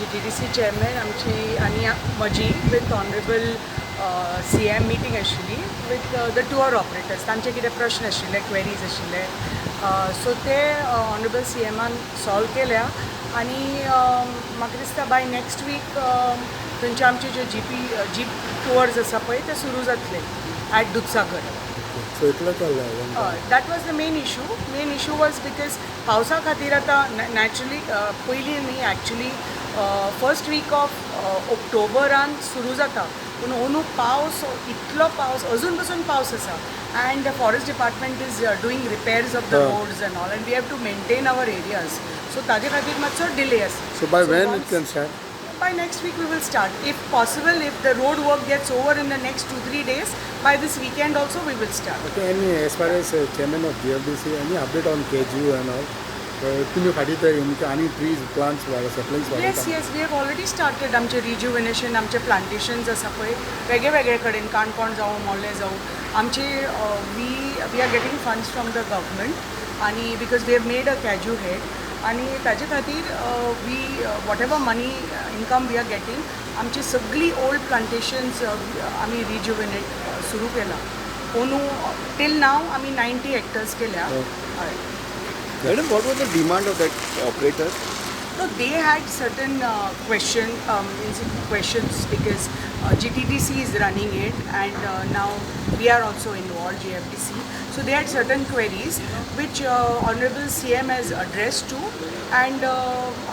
GTDC chairman आमची आनी म्हजी with honourable CM meeting आशिल्ली विथ the tour operators. तांचे कितें प्रश्न आशिल्ले, क्वेरीज आशिल्ले, सो ते ऑनरेबल सीएमान सॉल्व केल्या आनी म्हाका दिसता बाय नेक्स्ट वीक थंयचे आमचे जे जीपी जीप टुअर्स आसा पळय, ते सुरू जातले ॲट दुदसागर. सो इतलें चल्लां. That was the main issue. Main issue was because पावसा खातीर आतां नॅचरली पयलीं न्ही, एक्चुली फर्स्ट वीक ऑफ ऑक्टोबरान सुरू जाता, पूण अंदू पावस इतलो पावस, अजून पसून पावस आसा and the forest department is doing repairs of the roads and all, and we have to maintain our areas, so ताजे खातीर मातसो डिले आसा. So by when it can start? By next week we will start. If possible, if the road work gets over in the next 2-3 days, by this weekend also we will start. Okay, any as far as chairman of GFDC, any update on cashew and all? तुम्ही फाटीं तर आनी trees, plants, saplings? Yes, we have already started आमचे रिज्युविनेशन. आमचे plantations आसा पळय वेगळे वेगळे कडेन, काणकोण जावं, मोलें जावं, आमचे we are getting funds from the government आनी because we have made a cashew head आनी ताजे खातीर we whatever money income we are getting, आमची सगळी ओल्ड प्लांटेशन्स आमी रिज्युविनेट सुरू केलां. अंदू टील नाव आमी 90 हेक्टर्स केल्या, हय. Madam, what was the demand of that operator? No, they had certain means questions because GTDC is running it and now we are also involved, GFDC. So they had certain queries which Honorable CM has addressed to, and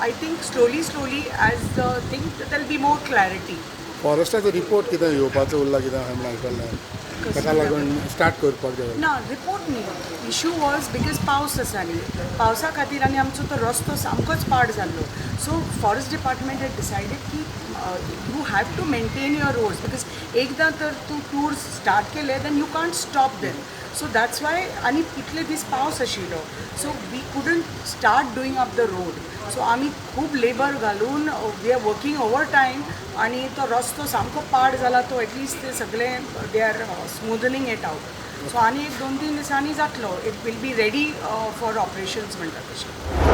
I think slowly, slowly as the thing, there will be more clarity. फॉरेस्टाचो report कितें येवपाचो उरला, कितें अशें म्हूण आयकल्लें, ताका लागून स्टार्ट करपाक जाय? ना, रिपोर्ट न्ही. इशू वॉज because पावस आसा न्ही, पावसा खातीर आनी आमचो तो रस्तो सामकोच पाड जाल्लो, so forest department had decided की you have to maintain your roads because एकदां तर तूं टूर्स स्टार्ट केले, then you can't stop them. So that's why. आनी इतले दीस पावस आशिल्लो, so we couldn't start doing up the road. So आमी खूब लेबर घालून we are working over time आनी तो रस्तो सामको पाड जाला, तो एटलिस्ट ते सगळे they are smoothening it out. So आनी एक 2-3 दिसांनी जातलो, it will be ready for operations म्हणटा तशें.